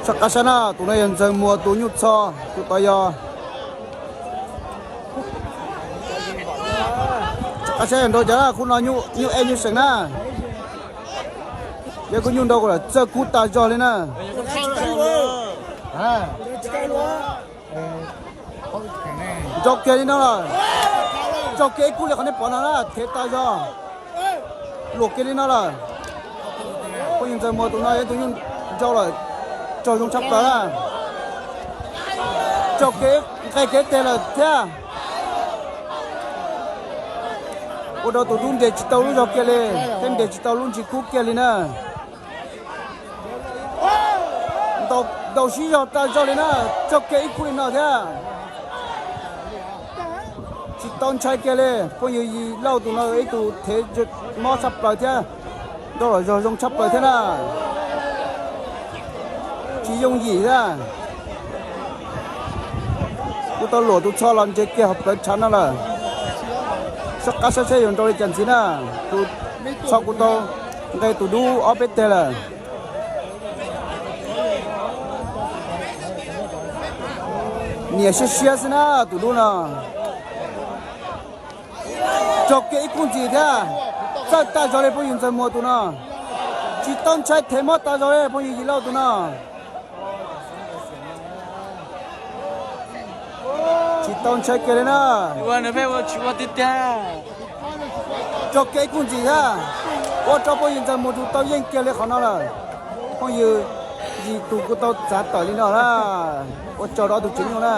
Soj qab saib na, tus no yog Ntxawg Muas tus nyuj txho, tus tod yog. Soj qab saib yog nrau cas na, khub no nyuj ej nyuj seem na. Yog kuj nyuj nrau lawm, txawj kub tas zog li na. Nrau kiag li no lawm. Nrau kiag ib kub li qhov nej pom no na, thev tas zog. Luam kiag li no lawm. Phooj ywg Ntxawg Muas tus no yog tus nyuj nrau lawm, raug zoo tshaj plaws na. Nrau kiag, nqes kiag teg lawm thiab. Ua rau tus dub nres tsis tau lub zog kiag li, thiab nres tsis tau lub ntsis kub kiag li na. Ntaus sib zog tas zog li na, nrau kiag ib kub li no thiab. Tsis tau ntshai kiag li, phooj ywg Yis Lauj tus no ib tug thev mob tshaj plaws thiab, nrau los zog zoo tshab plaws thiab na. Tsis yooj yim thiab. Kuv tau luam tus txho los ntse kiag hauv plawv tshav no lawm. Soj qab saib seb yuav nrau li cas ntxiv na. Tus txho kuv tau nqe tus dub ob peb teg lawm. Niam siab siab xwb na tus dub no. Nrau kiag ib kub ntxiv thiab. Txawj tas zog li phooj ywg Ntxawg Muas tus no. Tsis tau ntshai thev mob tas zog li phooj ywg Yis Lauj tus no. Tsis tau ntshai kiag li na. Nrau kiag ib kub ntxiv thiab. Ua rau phooj ywg Ntxawg Muas tus tau yeej kiag li qhov no lawm. Phooj ywg Yis tus kuv tau txav tawm li no na. Ua tsaug rau ob tug tswv nyuj na.